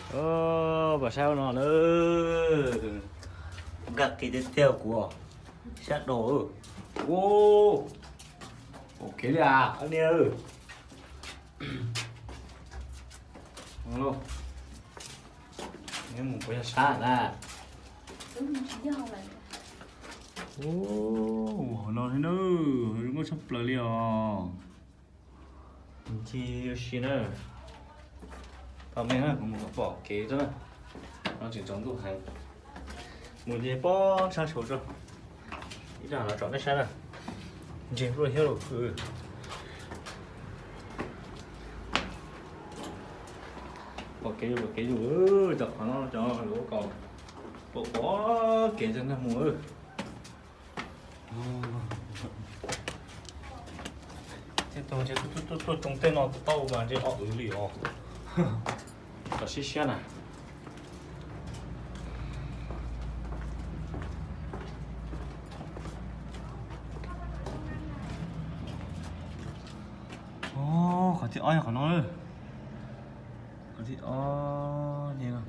Pom saib ua no na, nkag kiag tiag tiag kuv, sab dog. Ua, ok li a niag. Mus puas yog sab na? Ua, ua no thiab na, zoo nkauj tshaj plaws li os. Nce ua si na. Tau me na, kuv mus pom kev tso na. No tseem tsaus ntuj heev. Mus nce pob sab saud tso. Ib zaj no tsom nej saib na. Nce luaj thiab lauj. Pom kev yus, pom kev yus, cov qhov no cov lub kaus pom pom kev tso nag mus. Thiab tuaj tsoo tej no tau mas ntshe ho wv li os. Kom siab siab na. Qhov thib ob yog qhov no. Qhov thib ob, nce no,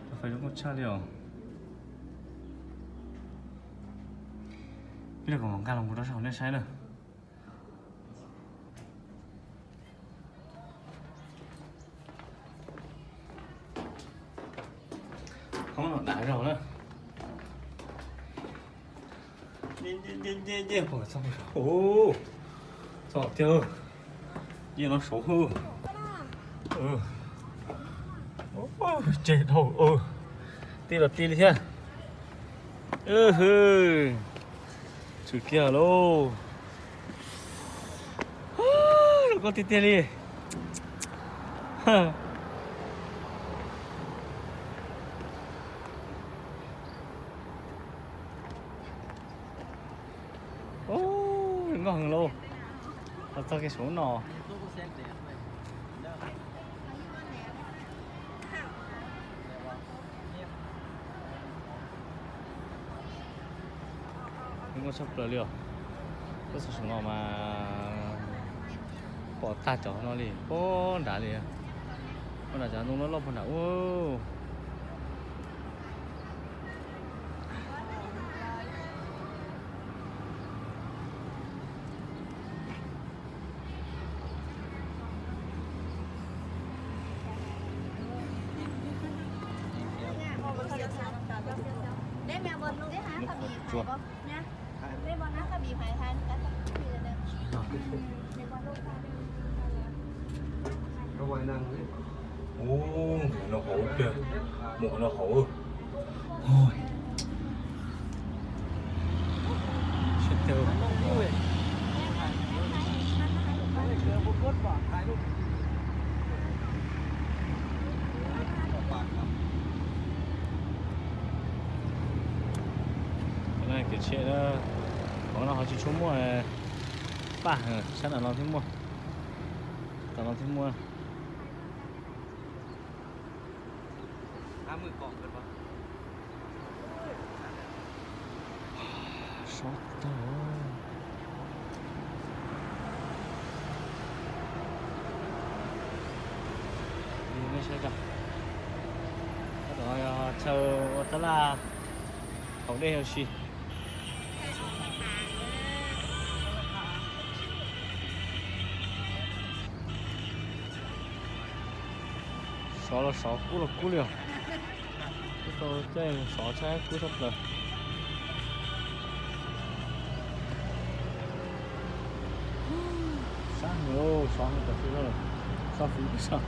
cov fais zoo nkauj tshaj li os. Ib pliag kuv mam nkag los mus rau saum nej saib na. Hoob no dav zog na. Txog tiag, nce no saud. Tseg dhau, tij los tij li thiab. Tshwm kiag lauj. Zoo nkauj tiag tiag li. Zoo nkauj heev lauj. Los txog kiag saum no. Zoo nkauj tshaj plaws li os. Tuaj txog saum no mas pom tag cov no li puag nrad li. Puag nrad cov ntoo loj loj puag nrad ub. Ub, mus no hauv tiag, mus no hauv. Kev tsheb, qhov no ho tsis tshua muaj paj, sab no thiaj muaj, tom no thiaj muaj. Sov tag. Nej saib tso, tab tom chaw ua tab laj haus dej ua si. Sov los sov, kub los kub li os. Kub tau caij sov tshaj kub tshaj plaws. Sab heev, sov heev tas li, sov fwv sov.